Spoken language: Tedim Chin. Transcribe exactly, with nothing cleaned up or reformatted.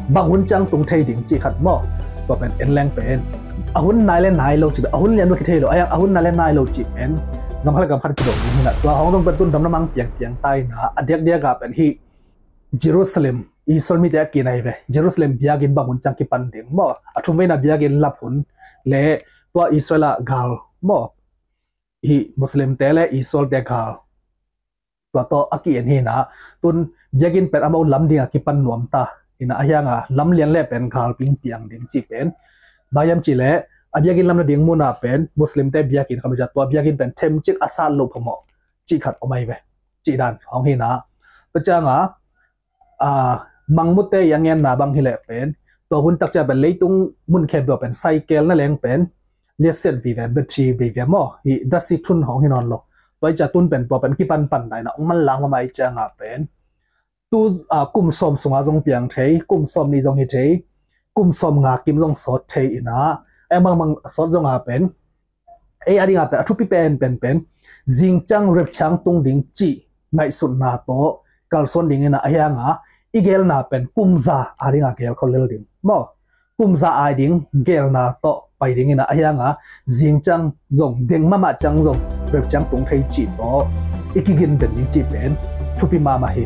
bang hun ciang tung thei ding cih khat maw. Tua pen en leng pen a hun nai le nai lo cih pen, a hun lian lo kithei lo, a hiang a hun nai le nai lo cih pen gam khat le gam khat kidong ding hi na. Tua hong zong pen tun damna mang piangpiang ta hi na, a diakdiak a pen hih Jerusalem, Israel mite a kinai ve Jerusalem biakinn bang hun ciang kipan ding maw, a thumveina biakinn lap hun le tua Israel a gal maw, hih Muslimte le Israelte gal, tua tawh a ki-en hi na. Tun biakinn pen amau lam ding a kipan nuam ta hi na, a hiang a lam lian le pen gal ping piang ding cih pen bang hiam cih leh a biakinn lam nading mun a pen Muslimte biakinn khat om hi a, tua biakinn pen themcik a sat loh phamawh cih khat om ahi ve. Cih dan hong hi na. Tua ciang a, a, Mangmutte i a ngenna bang hi leh pen tua hun tak ciang pen leitung mun khempeuh pen cycle na leng pen liatsiat vive, battery vive maw, hih datsi thun hong hi nawn lo. Tua hi ciang tun pen tua pen kipan pan nai na, ong manlang mahmah hi ciang a pen tu, a, kum sawm sung a zong piang thei, kum sawm nih zong hi thei, kum sawm nga kim zong sawt thei hi na. A hiang bangmah a sawt zong a pen ei a ding a pen a thupi pen pen pen zing ciang rapture tung ding cih ngaihsutna tawh kalsuan ding hi na, a hiang a i gelna pen kum za a ding a gel khol lel ding maw. Kum za a ding gelna tawh pai ding hi na, a hiang a zing ciang zong, deng mahmah ciang zong rapture tung thei cih tawh i kigin den ding cih pen thupi mahmah hi.